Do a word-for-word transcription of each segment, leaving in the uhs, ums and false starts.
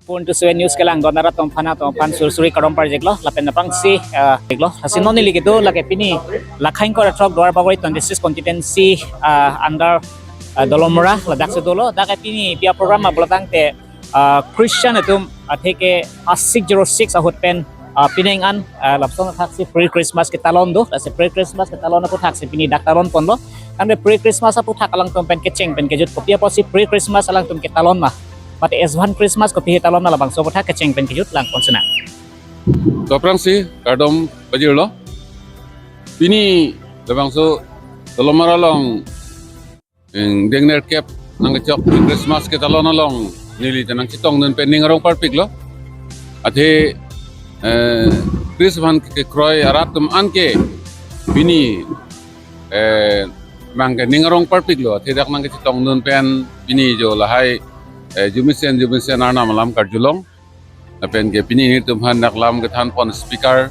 Pon tu Seven News kelang don arat atum aphan atum aphan sursuri kardom parjiklo lapen aphrangsi, ah, jiklo. Lasi non neli kedo lake pini Lakhaingkor Athok Duar Bagori twenty-six constituency, ah, under, ah, Dolamara ladak si dolo. Dak pini pi a-program ma pulo tangte, ah, Christian atum atheke a six zero six ahut pen, ah, pining an, ah, lapuson thaksi pre-Christmas ketalon do, lasi pre-Christmas ketalon aphuthaksi pini dak talon ponlo. Kan pre-Christmas aphuthak alangtum pen kecheng pen kejut kopi apotsi pre-Christmas alangtum ketalon ma, mate advance Christmas kopi hetalon ma, labangso aphuthak kecheng pen kejut lang pon sinang. To aphrangsi kardom pajirlo. Pini labangso Dolamara along ingdeng nerkep nangkechok Christmas ketalon along neli ta nangchetongdun pen ning arong parpiklo. Athe, eh, Christmas kekroi arat atum anke pini, eh, nangke ning arong parpiklo. Athe dak nangkechetongdun pen pini jo lahai, eh, jumisen jumisen arnam alam karjulong. Lapen ke pini nelitum aphan dak lam kethan pon speaker,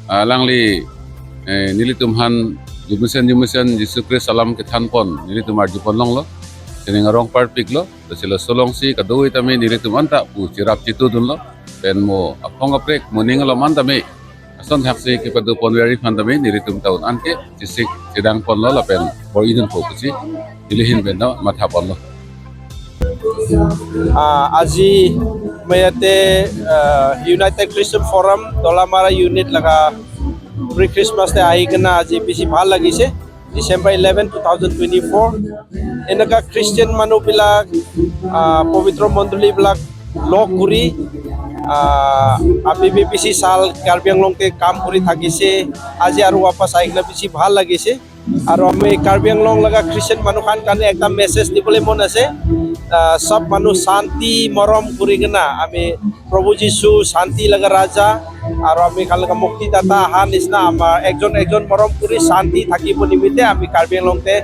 ah, alangli, eh, nelitum aphan jumisen jumisen Jisu Christ alam kethan pon nelitum arju pon longlo. Sining arong parpiklo, lasi laso alongsi kadokave tame nelitum anta pu cherap chetudunlo. Pen mo aphong kaprek mo ning alom an tame ason thaksi kepado pon veri aphan tame nelitum ta un anke chesik chedang ponlo lapen bor-idunpo pusi neli ahin pen ta matha ponlo. Ah, আজি মই ইয়াতে, ah, United Christian Forum Dolamara Unit laga pre-Christmas te ahi kena আজি বেছি ভাল লাগিছে। December eleven, two thousand twenty-four, এনেকা Christian মানুহ বিলাক, ah, পবিত্ৰ মণ্ডলী বিলাক লগ কৰি, ah, আমি বেছি সাল কাৰ্বি আংলং তে কাম কৰি থাকিছে। আজি আৰু ৱাপাছ আহি কিনে বেছি ভাল লাগিছে। আৰু আমি কাৰ্বি আংলং লগা Christian মানুহ খান কাৰণে এটা মেছেজ দিবলৈ মন আছে। আহ, সব মানুহ শান্তি মৰম কৰি কিনা আমি প্ৰভু যীশু শান্তি লগা ৰাজা আৰু আমি খান লগা মুক্তিদাতা অহা নিচিনা আমাৰ একজন একজন মৰম কৰি শান্তি থাকিব নিমিত্তে আমি কাৰ্বি আংলং তে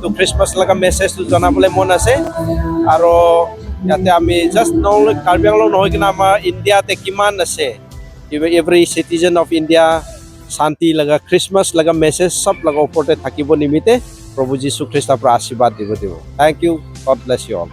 তো Christmas লগা মেছেজটো জনাবলৈ মন আছে। আৰু ইয়াতে আমি জাষ্ট কাৰ্বি আংলং নহয় কিনা আমাৰ ইণ্ডিয়াতে কিমান আছে, every citizen of India শান্তি লগা Christmas লগা মেছেজ সব লগা ওপৰতে থাকিব নিমিত্তে প্ৰভু যীশু খ্ৰীষ্টৰ পৰা আশীৰ্বাদ দিব দিব। Thank you, God bless you all.